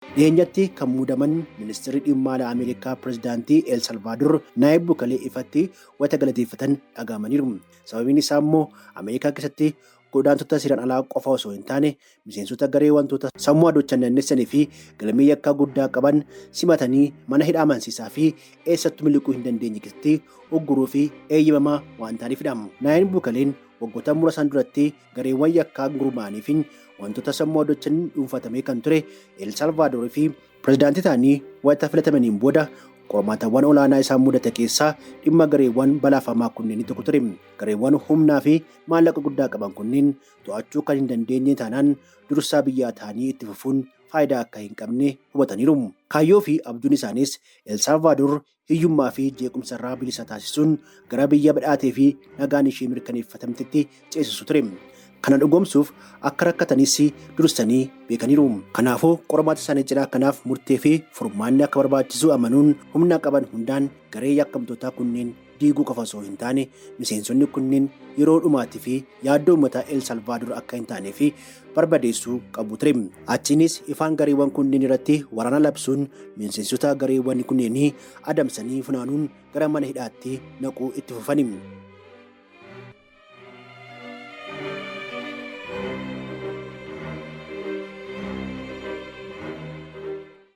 Dhiyeenyatti kan muudaman Ministirri Dhimma Alaa Ameerikaa Pirezidaantii El Salvaadoor Naayib Bukalee ifatti wayita galateeffatan dhaga'amaniiru. Sababiin isaa immoo Ameerikaa keessatti godaantota seeraan alaa qofa osoo hin taane miseensota garee wantoota sammuu adoochan naannessanii fi galmee yakkaa guddaa qaban simatanii mana hidhaa amansiisaa fi eessattuu miliquu hin dandeenye keessatti ugguruu fi eeyyamamaa waan ta'aniifidha. Naayib Bukaleen waggoota muraasaan duratti gareewwan yakkaa gurmaa'anii fi wantoota sammuu adoochan dhuunfatamee kan ture El Salvaadoor fi pirezidaantii ta'anii wayita filatamaniin booda qormaatawwan olaanaa isaan mudate keessaa dhimma gareewwan balaafamaa kunneen tokko ture. Gareewwan humnaa fi maallaqa guddaa qaban kunneen to'achuu kan hin dandeenye taanaan dursaa biyyaa ta'anii itti fufuun faayidaa akka hin qabne hubataniiru. Kaayyoo fi abjuun isaaniis El Salvaadoor hiyyummaa fi jeequmsa irraa bilisa taasisuun gara biyya badhaatee fi nagaan ishee mirkaneeffatamtetti ceesisu ture. Kana dhugoomsuuf akka rakkatanis dursanii beekaniiru. Kanaafuu qormaata isaanii cinaa kanaaf murtee fi furmaanni akka barbaachisu amanuun humna qaban hundaan garee yakkamtootaa kunneen diiguu qofa osoo hin taane miseensonni kunneen yeroo dhumaatii fi yaaddoo uummataa El Salvaadoor akka hin taanee fi barbadeessuu qabu ture. Achiinis ifaan gareewwan kunneen irratti waraana labsuun miseensota gareewwan kunneenii adamsanii funaanuun gara mana hidhaatti naquu itti fufani.